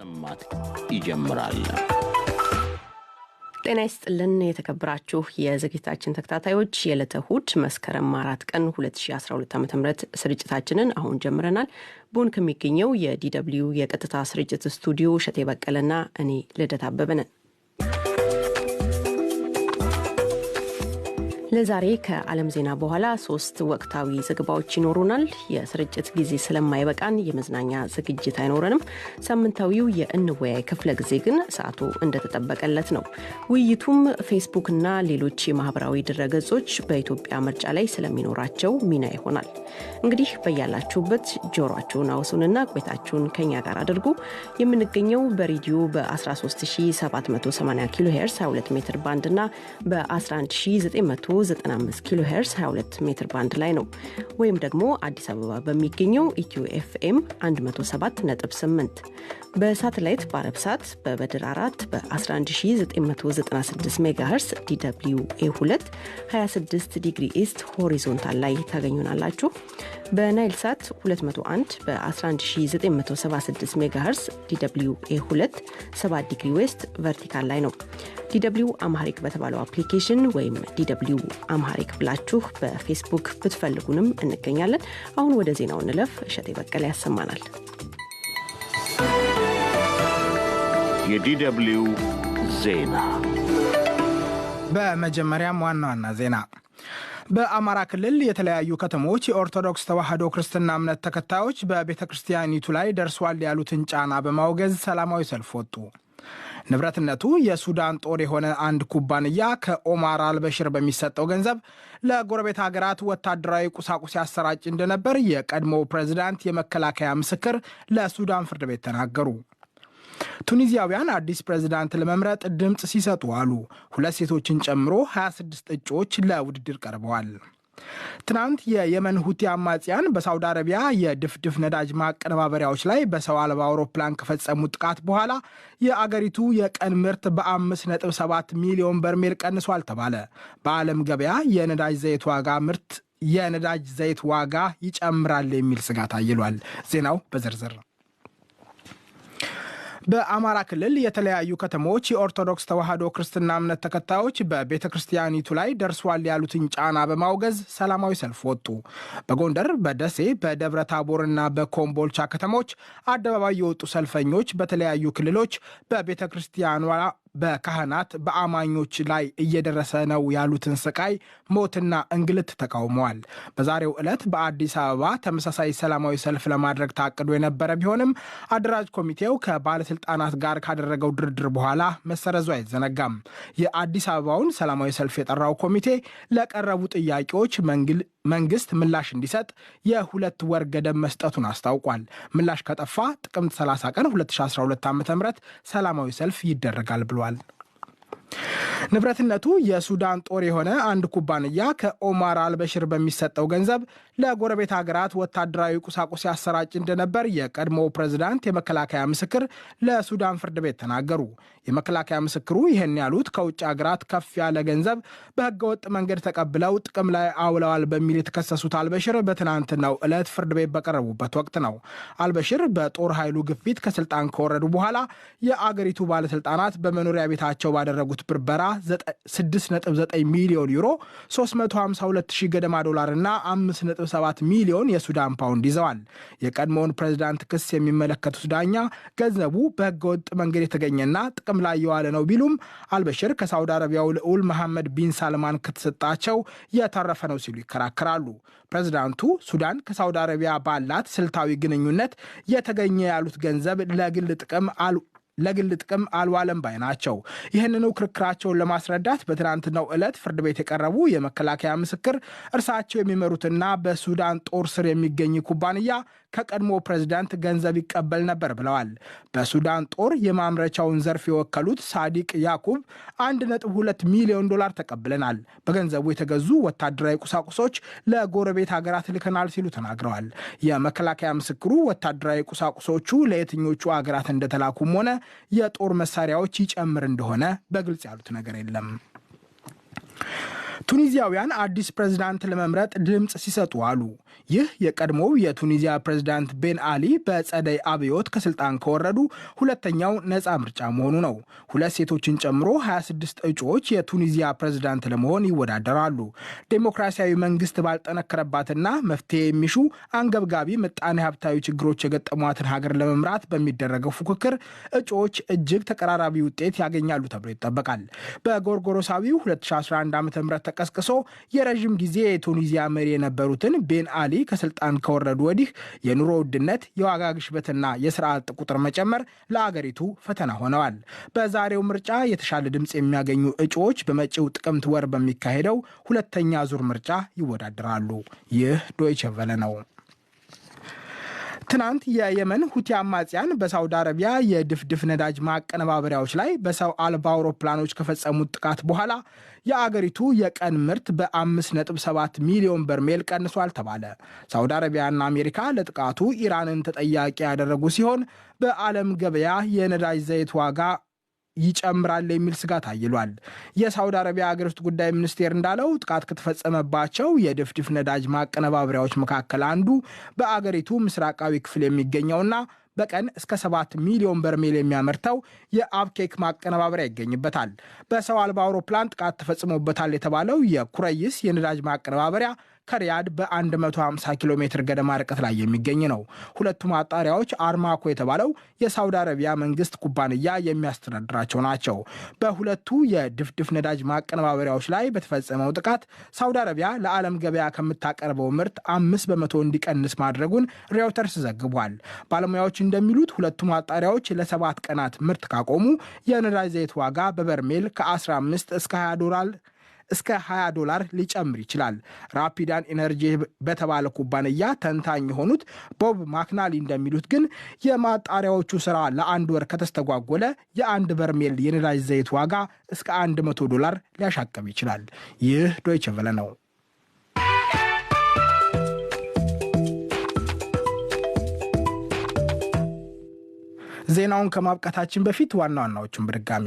ማሰማት ይጀምራል። ጤና ይስጥልን የተከበራችሁ የዝግጅታችን ተከታታዮች፣ የዕለተ እሁድ መስከረም 4 ቀን 2012 ዓ ም ስርጭታችንን አሁን ጀምረናል። ቦን ከሚገኘው የ DW የቀጥታ ስርጭት ስቱዲዮ እሸቴ በቀለና እኔ ልደት አበበ ነን። ለዛሬ ከዓለም ዜና በኋላ ሶስት ወቅታዊ ዘገባዎች ይኖሩናል። የስርጭት ጊዜ ስለማይበቃን የመዝናኛ ዝግጅት አይኖረንም። ሳምንታዊው የእንወያይ ክፍለ ጊዜ ግን ሰዓቱ እንደተጠበቀለት ነው። ውይይቱም ፌስቡክና ሌሎች የማህበራዊ ድረገጾች በኢትዮጵያ ምርጫ ላይ ስለሚኖራቸው ሚና ይሆናል። እንግዲህ በያላችሁበት ጆሯችሁን አውሱንና ቆይታችሁን ከኛ ጋር አድርጉ። የምንገኘው በሬዲዮ በ13780 ኪሎ ሄርስ 22 ሜትር ባንድ እና በ11995 ኪሎ ሄርስ 22 ሜትር ባንድ ላይ ነው። ወይም ደግሞ አዲስ አበባ በሚገኘው ኢትዮ ኤፍኤም 107.8፣ በሳተላይት በአረብሳት በበድር 4 በ11996 ሜጋሄርስ DW A2 26 degree east horizontal ላይ ታገኙናላችሁ። በናይል ሳት 201 በ11976 ሜጋሄርስ DW A2 7 degree west vertical ላይ ነው። DW Amharic በተባለው application ወይም DW Amharic ብላችሁ በፌስቡክ ብትፈልጉንም እንገኛለን። አሁን ወደ ዜናው እንለፍ። እሸቴ በቀለ ያሰማናል። የ DW ዜና። በመጀመሪያም ዋና ዋና ዜና። በአማራ ክልል የተለያዩ ከተሞች የኦርቶዶክስ ተዋሕዶ ክርስትና እምነት ተከታዮች በቤተ ክርስቲያኒቱ ላይ ደርሷል ያሉትን ጫና በማውገዝ ሰላማዊ ሰልፍ ወጡ። ንብረትነቱ የሱዳን ጦር የሆነ አንድ ኩባንያ ከኦማር አልበሽር በሚሰጠው ገንዘብ ለጎረቤት ሀገራት ወታደራዊ ቁሳቁስ ያሰራጭ እንደነበር የቀድሞው ፕሬዝዳንት የመከላከያ ምስክር ለሱዳን ፍርድ ቤት ተናገሩ። ቱኒዚያውያን አዲስ ፕሬዝዳንት ለመምረጥ ድምፅ ሲሰጡ አሉ። ሁለት ሴቶችን ጨምሮ 26 እጩዎች ለውድድር ቀርበዋል። ትናንት የየመን ሁቲ አማጽያን በሳውዲ አረቢያ የድፍድፍ ነዳጅ ማቀነባበሪያዎች ላይ በሰው አልባ አውሮፕላን ከፈጸሙት ጥቃት በኋላ የአገሪቱ የቀን ምርት በ5.7 ሚሊዮን በርሜል ቀንሷል ተባለ። በዓለም ገበያ የነዳጅ ዘይት ዋጋ ምርት የነዳጅ ዘይት ዋጋ ይጨምራል የሚል ስጋት አይሏል። ዜናው በዝርዝር። በአማራ ክልል የተለያዩ ከተሞች የኦርቶዶክስ ተዋሕዶ ክርስትና እምነት ተከታዮች በቤተ ክርስቲያኒቱ ላይ ደርሷል ያሉትን ጫና በማውገዝ ሰላማዊ ሰልፍ ወጡ። በጎንደር፣ በደሴ፣ በደብረ ታቦርና በኮምቦልቻ ከተሞች አደባባይ የወጡ ሰልፈኞች በተለያዩ ክልሎች በቤተ ክርስቲያኗ፣ በካህናት፣ በአማኞች ላይ እየደረሰ ነው ያሉትን ስቃይ፣ ሞትና እንግልት ተቃውመዋል። በዛሬው ዕለት በአዲስ አበባ ተመሳሳይ ሰላማዊ ሰልፍ ለማድረግ ታቅዶ የነበረ ቢሆንም አደራጅ ኮሚቴው ከባለስልጣናት ጋር ካደረገው ድርድር በኋላ መሰረዙ አይዘነጋም። የአዲስ አበባውን ሰላማዊ ሰልፍ የጠራው ኮሚቴ ለቀረቡ ጥያቄዎች መንግስት ምላሽ እንዲሰጥ የ2 ወር ገደብ መስጠቱን አስታውቋል። ምላሽ ከጠፋ ጥቅምት 30 ቀን 2012 ዓ ም ሰላማዊ ሰልፍ ይደረጋል ብሏል። ንብረትነቱ የሱዳን ጦር የሆነ አንድ ኩባንያ ከኦማር አልበሽር በሚሰጠው ገንዘብ ለጎረቤት ሀገራት ወታደራዊ ቁሳቁስ ያሰራጭ እንደነበር የቀድሞ ፕሬዝዳንት የመከላከያ ምስክር ለሱዳን ፍርድ ቤት ተናገሩ። የመከላከያ ምስክሩ ይህን ያሉት ከውጭ ሀገራት ከፍ ያለ ገንዘብ በህገወጥ መንገድ ተቀብለው ጥቅም ላይ አውለዋል በሚል የተከሰሱት አልበሽር በትናንትናው ዕለት ፍርድ ቤት በቀረቡበት ወቅት ነው። አልበሽር በጦር ኃይሉ ግፊት ከስልጣን ከወረዱ በኋላ የአገሪቱ ባለስልጣናት በመኖሪያ ቤታቸው ባደረጉት ብርበራ 6.9 ሚሊዮን ዩሮ፣ 352 ሺህ ገደማ ዶላር እና 5.7 ሚሊዮን የሱዳን ፓውንድ ይዘዋል። የቀድሞውን ፕሬዝዳንት ክስ የሚመለከቱት ዳኛ ገንዘቡ በህገወጥ መንገድ የተገኘና ጥቅም ላይ የዋለ ነው ቢሉም አልበሽር ከሳውዲ አረቢያው ልዑል መሐመድ ቢን ሳልማን ከተሰጣቸው የተረፈ ነው ሲሉ ይከራከራሉ። ፕሬዝዳንቱ ሱዳን ከሳውዲ አረቢያ ባላት ስልታዊ ግንኙነት የተገኘ ያሉት ገንዘብ ለግል ጥቅም አልዋለም ባይ ናቸው። ይህንኑ ክርክራቸውን ለማስረዳት በትናንትናው ዕለት ፍርድ ቤት የቀረቡ የመከላከያ ምስክር እርሳቸው የሚመሩትና በሱዳን ጦር ስር የሚገኝ ኩባንያ ከቀድሞ ፕሬዝዳንት ገንዘብ ይቀበል ነበር ብለዋል። በሱዳን ጦር የማምረቻውን ዘርፍ የወከሉት ሳዲቅ ያኩብ 1.2 ሚሊዮን ዶላር ተቀብለናል፣ በገንዘቡ የተገዙ ወታደራዊ ቁሳቁሶች ለጎረቤት ሀገራት ልከናል ሲሉ ተናግረዋል። የመከላከያ ምስክሩ ወታደራዊ ቁሳቁሶቹ ለየትኞቹ ሀገራት እንደተላኩም ሆነ የጦር መሳሪያዎች ይጨምር እንደሆነ በግልጽ ያሉት ነገር የለም። ቱኒዚያውያን አዲስ ፕሬዝዳንት ለመምረጥ ድምፅ ሲሰጡ አሉ። ይህ የቀድሞው የቱኒዚያ ፕሬዝዳንት ቤን አሊ በጸደይ አብዮት ከስልጣን ከወረዱ ሁለተኛው ነፃ ምርጫ መሆኑ ነው። ሁለት ሴቶችን ጨምሮ 26 እጩዎች የቱኒዚያ ፕሬዝዳንት ለመሆን ይወዳደራሉ። ዴሞክራሲያዊ መንግስት ባልጠነከረባትና መፍትሄ የሚሹ አንገብጋቢ ምጣኔ ሀብታዊ ችግሮች የገጠሟትን ሀገር ለመምራት በሚደረገው ፉክክር እጩዎች እጅግ ተቀራራቢ ውጤት ያገኛሉ ተብሎ ይጠበቃል። በጎርጎሮሳዊው 2011 ዓ.ም ተቀስቅሶ የረዥም ጊዜ የቱኒዚያ መሪ የነበሩትን ቤን አሊ ከስልጣን ከወረዱ ወዲህ የኑሮ ውድነት፣ የዋጋ ግሽበትና የስራ አጥ ቁጥር መጨመር ለአገሪቱ ፈተና ሆነዋል። በዛሬው ምርጫ የተሻለ ድምፅ የሚያገኙ እጩዎች በመጪው ጥቅምት ወር በሚካሄደው ሁለተኛ ዙር ምርጫ ይወዳደራሉ። ይህ ዶይቸ ቨለ ነው። ትናንት የየመን ሁቲ አማጽያን በሳውዲ አረቢያ የድፍድፍ ነዳጅ ማቀነባበሪያዎች ላይ በሰው አልባ አውሮፕላኖች ከፈጸሙት ጥቃት በኋላ የአገሪቱ የቀን ምርት በ5.7 ሚሊዮን በርሜል ቀንሷል ተባለ። ሳውዲ አረቢያና አሜሪካ ለጥቃቱ ኢራንን ተጠያቂ ያደረጉ ሲሆን በዓለም ገበያ የነዳጅ ዘይት ዋጋ ይጨምራል የሚል ስጋት አይሏል። የሳውዲ አረቢያ አገር ውስጥ ጉዳይ ሚኒስቴር እንዳለው ጥቃት ከተፈጸመባቸው የድፍድፍ ነዳጅ ማቀነባበሪያዎች መካከል አንዱ በአገሪቱ ምስራቃዊ ክፍል የሚገኘውና በቀን እስከ 7 ሚሊዮን በርሜል የሚያመርተው የአብኬክ ማቀነባበሪያ ይገኝበታል። በሰው አልባ አውሮፕላን ጥቃት ተፈጽሞበታል የተባለው የኩረይስ የነዳጅ ማቀነባበሪያ ከሪያድ በ150 ኪሎ ሜትር ገደማ ርቀት ላይ የሚገኝ ነው። ሁለቱ ማጣሪያዎች አርማኮ የተባለው የሳውዲ አረቢያ መንግስት ኩባንያ የሚያስተዳድራቸው ናቸው። በሁለቱ የድፍድፍ ነዳጅ ማቀነባበሪያዎች ላይ በተፈጸመው ጥቃት ሳውዲ አረቢያ ለዓለም ገበያ ከምታቀርበው ምርት 5% እንዲቀንስ ማድረጉን ሬውተርስ ዘግቧል። ባለሙያዎች እንደሚሉት ሁለቱ ማጣሪያዎች ለ7 ቀናት ምርት ካቆሙ የነዳጅ ዘይት ዋጋ በበርሜል ከ15 እስከ 20 ዶላር ሊጨምር ይችላል። ራፒዳን ኢነርጂ በተባለ ኩባንያ ተንታኝ የሆኑት ቦብ ማክናሊ እንደሚሉት ግን የማጣሪያዎቹ ስራ ለአንድ ወር ከተስተጓጎለ የአንድ በርሜል የነዳጅ ዘይት ዋጋ እስከ $100 ሊያሻቅብ ይችላል። ይህ ዶይቸ ቨለ ነው። ዜናውን ከማብቃታችን በፊት ዋና ዋናዎቹን በድጋሚ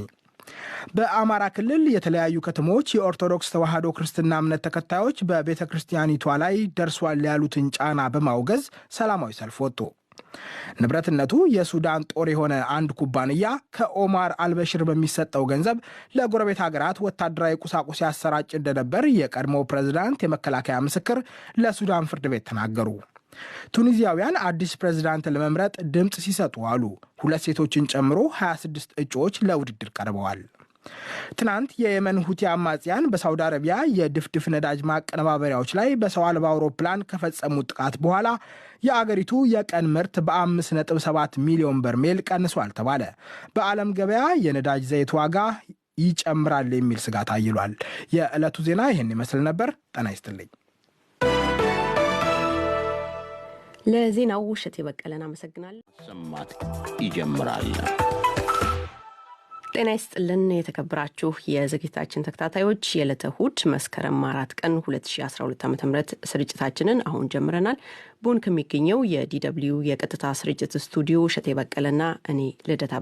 በአማራ ክልል የተለያዩ ከተሞች የኦርቶዶክስ ተዋሕዶ ክርስትና እምነት ተከታዮች በቤተ ክርስቲያኒቷ ላይ ደርሷል ያሉትን ጫና በማውገዝ ሰላማዊ ሰልፍ ወጡ። ንብረትነቱ የሱዳን ጦር የሆነ አንድ ኩባንያ ከኦማር አልበሽር በሚሰጠው ገንዘብ ለጎረቤት ሀገራት ወታደራዊ ቁሳቁስ ያሰራጭ እንደነበር የቀድሞ ፕሬዝዳንት የመከላከያ ምስክር ለሱዳን ፍርድ ቤት ተናገሩ። ቱኒዚያውያን አዲስ ፕሬዝዳንት ለመምረጥ ድምፅ ሲሰጡ አሉ። ሁለት ሴቶችን ጨምሮ 26 እጩዎች ለውድድር ቀርበዋል። ትናንት የየመን ሁቲ አማጽያን በሳውዲ አረቢያ የድፍድፍ ነዳጅ ማቀነባበሪያዎች ላይ በሰው አልባ አውሮፕላን ከፈጸሙት ጥቃት በኋላ የአገሪቱ የቀን ምርት በ5.7 ሚሊዮን በርሜል ቀንሷል ተባለ። በዓለም ገበያ የነዳጅ ዘይት ዋጋ ይጨምራል የሚል ስጋት አይሏል። የዕለቱ ዜና ይህን ይመስል ነበር። ጤና ይስጥልኝ። ለዜናው ውሸት የበቀለን አመሰግናለሁ። ሰማት ይጀምራል። ጤና ይስጥልን የተከበራችሁ የዝግጅታችን ተከታታዮች፣ የዕለተ እሁድ መስከረም 4 ቀን 2012 ዓ.ም ስርጭታችንን አሁን ጀምረናል። ቦን ከሚገኘው የ DW የቀጥታ ስርጭት ስቱዲዮ እሸቴ በቀለና እኔ ልደታ